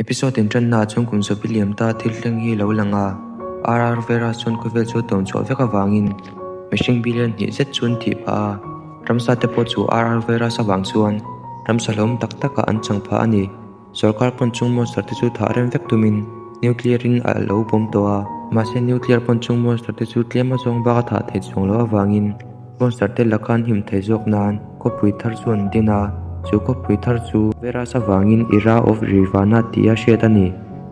Episode inṭannaah chuan kum zawpi liam ta thil thleng hi lo lang a, RR Veras chuan khawvel chu a tawn chhuah vek avangin mihring billion hnih zet chu an thih phah a, ramsa te pawh chu RR Veras avang chuan ramsa hlauhawm tak takah an chang phah a ni. Sorkar pawn chung monster te chu thah rem vek tumin nuclear in a lo bawm tawh a, mahse nuclear pawn chung monster te chu tlem azawng bak a thah theih chuang loh avangin monster te laka an him theih zawk nan khawpui thar chu an din a, chu khawpui thar chu virus avangin Era of Rivana tih a hriat a ni.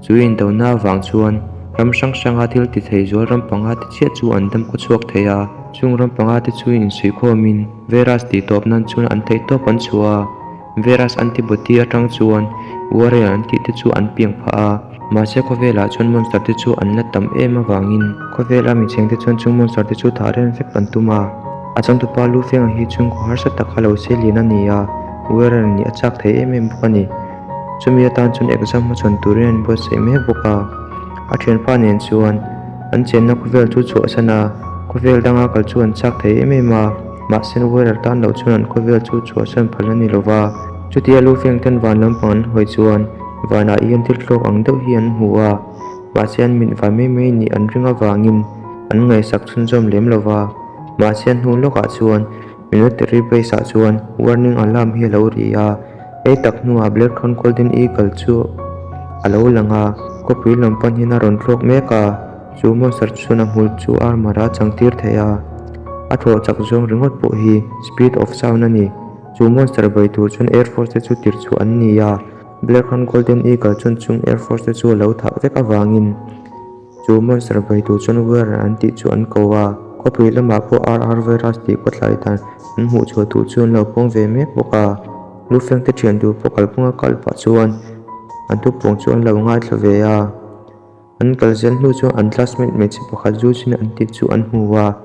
Chu indona avang chuan ram hrang hranga thil ti thei zual ram panga te chiah chu an dam khaw chhuak thei a, chung ram panga te chu insuihkhawmin virus tih tawp nan chuan an theihtawp an chhuah a. Virus antibody atang chuan warrior an tih te chu an piang phah a, mahse khawvelah chuan monster te chu an la tam em avangin khawvela mi cheng te chuan chung monster te chu thah rem vek an tum a. A changtupa lu fenga hi chhungkaw harsa taka lo se lian a ni a, warrior nih a chak thei em em bawk a ni. Chumi atan chuan exam hmachhawn turin a inbuatsaih mek bawk a, a thianpa nen chuan an chenna khawvel chu chhuahsan a, khawvel danga kal chu an chak thei em em a. Mahse Wearer tan loh chuan an khawvel chu chhuahsan phal a ni lo va. Chutia lu feng ten van lampang an hawi chuan vanah hian thil thlawk ang deuh hi an hmu a, mahse an mit vai mai mai nih an ring avangin an ngaihsak chhunzawm lem lo va. Mahse a hnu lawkah chuan military base ah chuan warning alarm hi a lo ri a, hei tak hnuah Black Crown Golden Eagle chu a lo lang a, khawpui lam pan hian a rawn thlawk mek a. Chu monster chuan a hmul chu armor a changtir thei a, a thawh chak zawng ringawt pawh hi speed of sound a ni. Chu monster bei tur chuan air force te chu tirh chhuah an ni a, Black Hunt Golden Eagle chuan chung air force te chu a lo thah vek avangin chu monster bei tur chuan Warrior an tih chu an ko a, khawpui lamah pawh RR Virus tih kawthlai dan an hmuh chhuah tur chu an lo pawng ve mek bawk a, Lufeng te thian duh pawh kalphunga kal pah chuan an thupuang chu an lo ngaithla ve a. An kal zel hnu chuan an classmate hmeichhe pakhat Zujin an tih chu an hmu a,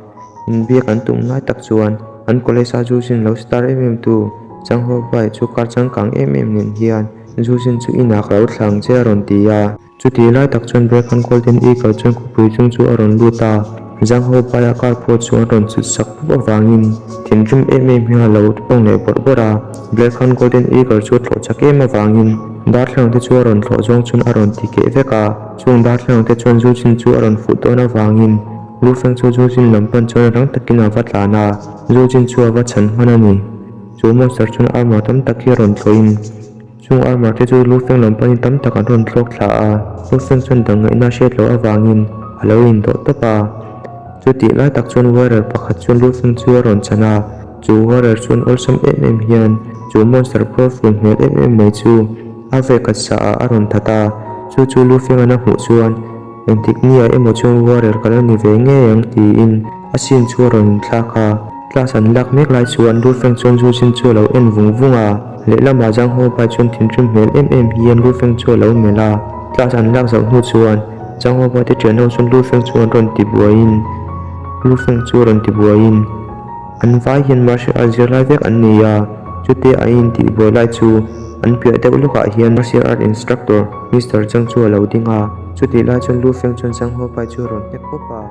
inbiak an tum lai tak chuan an college a Zujin lo star em em tu Chang Ho Bai chu kar changkang em em nen hian Zujin chu inah ka lo thlang che a rawn ti a. Chutih lai tak chuan Brekhan Golden Eagle chuan khawpui chung chu a rawn lut a, Zhang Ho Bai a car pawh chu an rawn chhut sak pup avangin thinrim em em hian a lo tawng leh bawrh bawrh a, Brekhan Golden Eagle chu a thlawh chak em avangin Darthlalang te chu a rawn thlawh zawng chuan a rawn ti keh vek a, chung darthlalang te chuan Zujin chu a rawn fuh dawn avangin Lufeng chu Zujin lam pan chuan rang takin a va tlan a, Zujin chu a va chhan hman a ni. Chu monster chuan armor tam tak hi a rawn thlawhin chung armor te chu Lufeng lam panin tam tak an rawn thlawk thla a, Lufeng chuan dang ngaihna a hriat loh avangin a lo indawh tawp a. Chutih lai tak chuan warrior pakhat chuan Lufeng chu a rawn chhan a. Chu warrior chuan awlsam em em hian chu monster powerful hmel em em mai chu a vehkhat sa ah a rawn that a, chu chu Lufeng-an a hmuh chuan engtik ni ah emaw chuan warrior ka la ni ve ngei ang tiin a scene chu a rawn inthlak a. Class an lak mek lai chuan Lufeng chuan Zujin chu a lo en vung vung a, lehlamah Zhang Ho Pai chuan thinrim hmel em em hian Lufeng chu a lo melh a. Class an lak zoh hnu chuan Zhang Ho Pai te thian ho chuan Lufeng chu an rawn ti buaiin Lufeng chu a rawn ti buaiin. An vai hian martial art zirlai vek an ni a, chute an intih buai lai chu an piah deuh lawkah hian martial art instructor Mister Zhang chu a lo ding a, chutih lai chuan Lu Feng chuan Zhang Ho Pai chu a rawn hnek pawp a.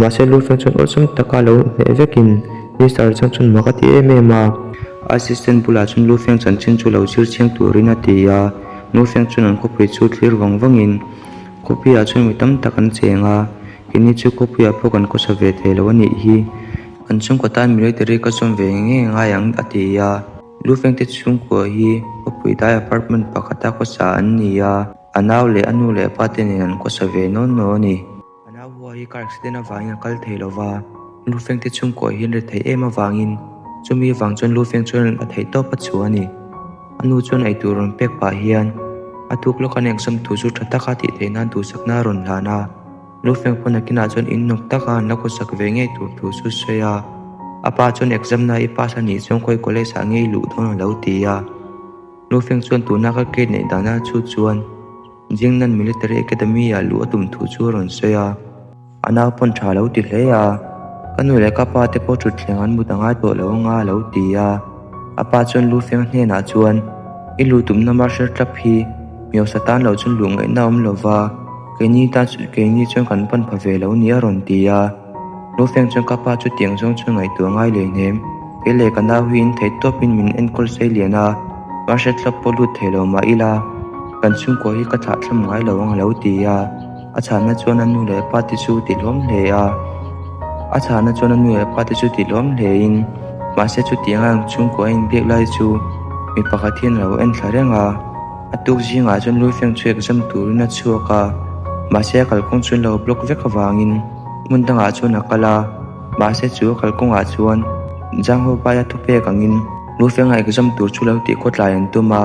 Mahse Lufeng chuan awlsam taka lo hneh vekin Mister Zhang chuan mak a ti em em a. Assistant bulah chuan Lufeng chanchin chu lo zir chiang turin a ti a. Lufeng chuan an khawpui chu thlir vang vangin khawpuiah chuan mi tam tak an cheng a, keini chu khawpuiah pawh kan khawsa ve thei lo a nih hi. Kan chhungkaw tan military ka zawm ve ngei ngai ang a ti a, Lufeng te chhungkua hi khawpui dai apartment pakhata khawsa an ni a, a nau leh a nu leh a pa te nen an khawsa ve nawn nawn a ni. A nau hua hi car accident avangin a kal thei lo va, Lufeng te chhungkua hi an ri thei em avangin chumi avang chuan Lufeng chuan a theih tawp a chhuah a ni. A nu chuan eitur rawn pek pah hian a tuk lawk an exam thu chu tha taka tih theih nan duhsakna a rawn hlan a. Lufeng pawh nakinah chuan in nawk taka an la khawsak ve ngei tur thu chu sawi a, a pa chuan exam na i pass a nih chuan khawi college ah ngei luh dawn a lo ti a. Lufeng chuan tuna ka grade neih dana chu chuan. Jingnan Military Academy-ah luh a tum thu chu a rawn sawi a. A nau pawn tha lo ti hle a, ka nu leh ka pa te pawh thutthleng an mut a ngai tawh lo anga a lo ti a. A pa chuan lu feng hnenah chuan, I luh tumna marshal club hi hmeusa tan loh chuan luh ngaihna a awm lo va, keini tan keini chuan kan pan pha ve lo ni a rawn ti a. Lu feng chuan ka pa chu tiang zawng chuan ngaihtuah ngai leh hnem, kei leh ka nau hi in theih tawpin min enkawl sei lian a, marshal club pawh lut thei lo mah ila, kan chhungkua hi ka thlahthlam ngai lo ang a lo ti a. A chhahna chuan a nu leh pa te chu ti hlawm hle a, a chhahna chuan a nu leh pa te chu ti hlawm hle in mahse chutiang a chhungkua a inbiak lai chu mi pakhat hian a lo en thla reng a, a tuk zingah chuan Lufeng chu exam turin a chhuak a, mahse a kalkawng chu an lo block vek avangin hmun dangah chuan a kal a, mahse chu a kalkawngah chuan Zangho paia thupek angin Lufenga exam tur chu lo tih khawtlai an tum a.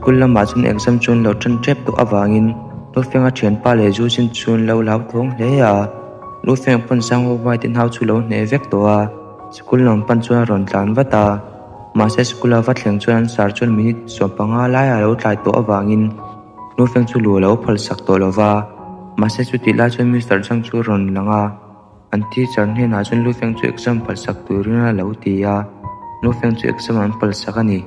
School lamah chuan exam chu an lo tan tep tawh avangin Lufenga thianpa leh Zusin chu an lo hlauthawng hle a, Lufeng pawn Sangho vai te nau chu lo hneh vek tawh a. Sikul lam pan chuan a rawn tlan vat a, mahse sikul a va thleng chuan an sar chuan minute 15 lai a lo tlai tawh avangin Nufeng chu lu a lo phal sak tawh lo va, mahse chutih lai chuan Mister Zhang chu a rawn lang a, an teacher hnenah chuan Lufeng chu exam phal sak turin a lo ti a, Nufeng chu exam an phal sak a ni.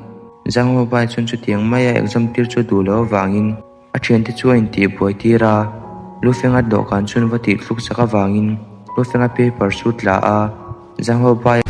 Zhang Huabai chuan chutiang maia exam tir chu a duh loh avangin, A thiante chu a intih buai tir a, Lufenga dawhkan chuan va tih thluk sak avangin Lufenga paper chu tla a, Zangho bai.